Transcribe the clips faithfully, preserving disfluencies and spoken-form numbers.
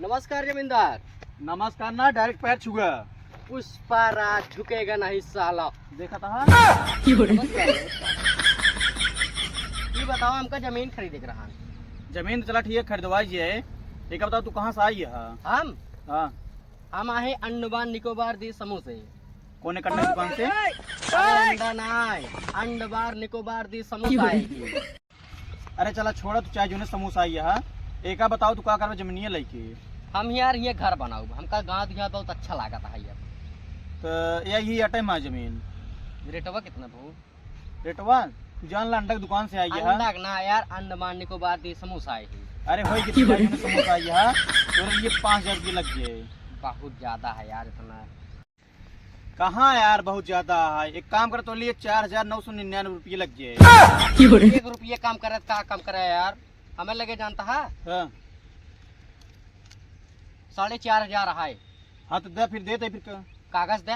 नमस्कार जमींदार। नमस्कार ना, direct पैर छुआ। पुष्पा राज झुकेगा नहीं साला। देखा था? नमस्कार, नमस्कार। ये बताओ, हमका जमीन खरीदे के रहा। जमीन तो चला ठीक है, खरीदवाई जे है। एक बताओ, तू कहाँ से आई है? हम? हाँ। हम आहे अंडमान निकोबार दी समूह से। कौन है कंडा दुकान से? अरे अंडा ना आए, अंडमान निकोबार दी समूह से आए। अरे चला छोड़ा, तू चाहे जोने समूह से आई है। एका बताओ, तू का करबे जमीनिया लइके? हम यार ये घर बनाउब, हमका गाँव दिया बहुत अच्छा लागत है यार। तो यही अटे मा जमीन। रेटवा कितना भू? रेटवा? तू जान ला, अंडा के दुकान से आई है। अंडा के ना यार, अंडमान निकोबार दी समूह से आई है। अरे होई कि तू जान समूह से आई है, तोरे लिए पाँच हजार रुपये लग जाए। बहुत ज्यादा है यार इतना। कहाँ यार, बहुत ज्यादा है। एक काम कर, तो लिए चार हजार नौ सौ निन्यानवे रुपये लग जाए। एक रुपये काम करे, का काम करे यार, हमें लगे जानता है? हाँ। साढ़े चार हजार है। हाँ तो दे, फिर दे दे, फिर का? कागज दे।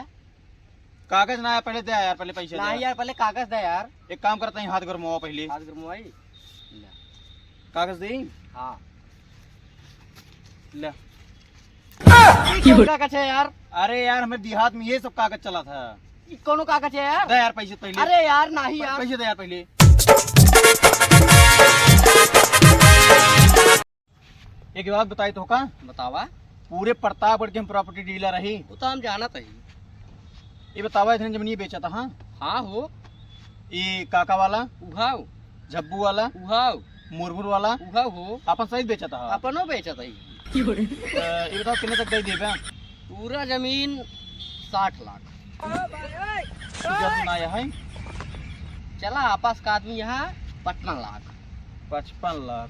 कागज ना है, पहले दे यार, पहले पैसे दे। नहीं यार, पहले कागज दे यार। एक काम करते हैं, हाथ गरमाओ पहले। हाथ गरमाई। ले। कागज दे। हाँ। ले। ई कौन कागज है यार? अरे यार, हमें देहात में ये सब कागज चला था। ई कौनो कागज है यार? दे यार पैसे पहले। अरे यार, नहीं यार। पैसे दे यार पहले। एक बात बताई तो का? बतावा। पूरे प्रतापगढ़ के हम property dealer रही। वो तो हम जानत ही। ये बतावा, इतने जमीन ये बेचा था, हाँ? हाँ हो। ये काका वाला? उहाव। झब्बू वाला? उहाव। मुरमुर वाला? उहाव हो। अपन सहित बेचा था? अपनो बेचा था ही। तो ये बताओ, कितने तक दे देबे? पूरा जमीन साठ लाख। तू जब ना यहाँ चला, आपस का आदमी यहाँ पचपन लाख। पचपन लाख।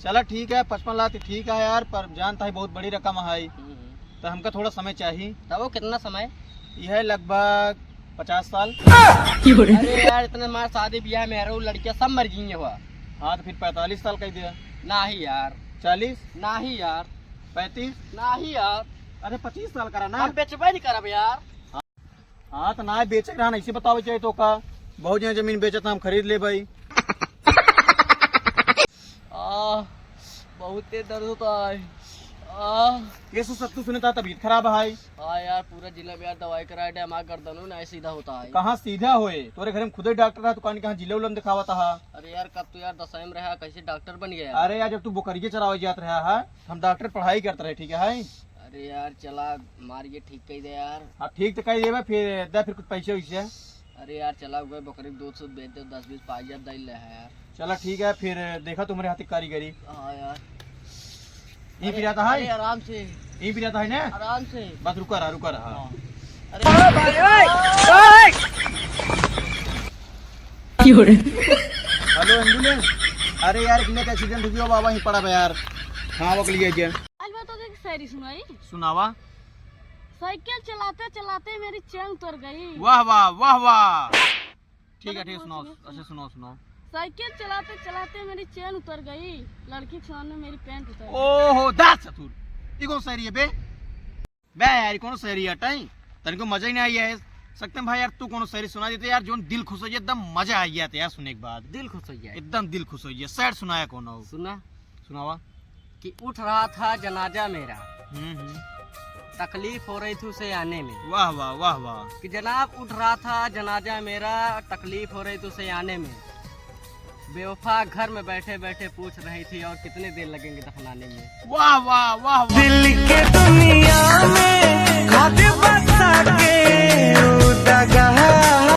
चला ठीक है, पचपन लाख तो ठीक है यार, पर जानता है बहुत बड़ी रकम है, हम्म। तो हमका थोड़ा समय चाहिए। तब वो कितना समय? यह लगभग पचास साल। अरे यार, इतने मार शादी ब्याह में रो लड़कियां सब मर गई हुआ। हाँ, तो फिर पैंतालीस साल कह दिया। नहीं यार। चालीस? नहीं यार। पैंतीस? नहीं यार। अरे, पच्चीस साल करा ना। हम बेचबे नहीं करब यार। हाँ, तो ना बेचे के रहन, ऐसे बतावे चाहे तो का, बहुत जने जमीन बेचत, हम खरीद ले भाई। आ, बहुते दर्द होता है। आ। ये सो सत्तू सुने ता तबीयत खराब है। हाँ यार, पूरा जिला में यार दवाई कराए डे, हमारा गर्दनों ना सीधा होता है। कहाँ सीधा होए? तोरे घर में खुदे डॉक्टर है, तू कहाँ, कहाँ जिले उले में दिखावत हा? अरे यार, कब तो यार दसवीं में रहा, कैसे डॉक्टर बन गया? अरे यार, जब तू बोकरिए चरावे जात रहा है, हम डॉक्टर पढ़ाई करत रहे, ठीक है? अरे यार, चला मार ये ठीक कही दे यार। हाँ, ठीक तो कही देबे, फिर दे फिर कुछ पैसे वैसे। अरे यार, चला गए बकरी के दूध सूध बेच दे, दस बीस पाँच हजार दे ले है यार। चला ठीक है, फिर देखा तुम्हारे हाथ की कारीगरी। हाँ यार। यहीं अरे, पे रहता है? अरे आराम से। यहीं पे रहता है ना? आराम से। बस रुका रहा, रुका रहा। हाँ। अरे हेलो एम्बुलेंस। अरे यार, एक मिनट, एक्सीडेंट हो गया बाबा, यहीं पड़ा बा यार। हाँ, वो के लिए गया। आज बात हो गई कि शायरी सुनाई। सुनावा। साइकिल चलाते चलाते मेरी चेन उतर गई। वाह, वाह, वाह, वाह। ठीक है, ठीक है, सुनाओ, सुनाओ। अच्छा, सुनाओ, सुनाओ। साइकिल चलाते चलाते मेरी चेन उतर गई, लड़की के सामने मेरी पैंट उतर गई। ओहो, दास चतुर, ई कौन शायरी है बे? बे यार, ई कौन शायरी है टाई? तनिको मजा ही नहीं आई है। सकते हैं भाई यार, तू कौन शायरी सुना देते यार, जोन दिल खुश हो जाए, एकदम मजा आ गया था यार, सुने के बाद। दिल खुश हो जाए। एकदम दिल खुश हो जाए। सैड सुनाया कौन हो? सुना। सुनावा। कि उठ रहा था जनाजा मेरा, हम्म, हम्म। तकलीफ हो रही थी उसे आने में। वाह, वाह, वाह, वाह। कि जनाब उठ रहा था जनाजा मेरा, तकलीफ हो रही थी उसे आने में। बेवफा घर में बैठे बैठे पूछ रही थी, और कितने दिन लगेंगे दफनाने में। वाह, वाह, वाह, वाह। दिल के दुनिया में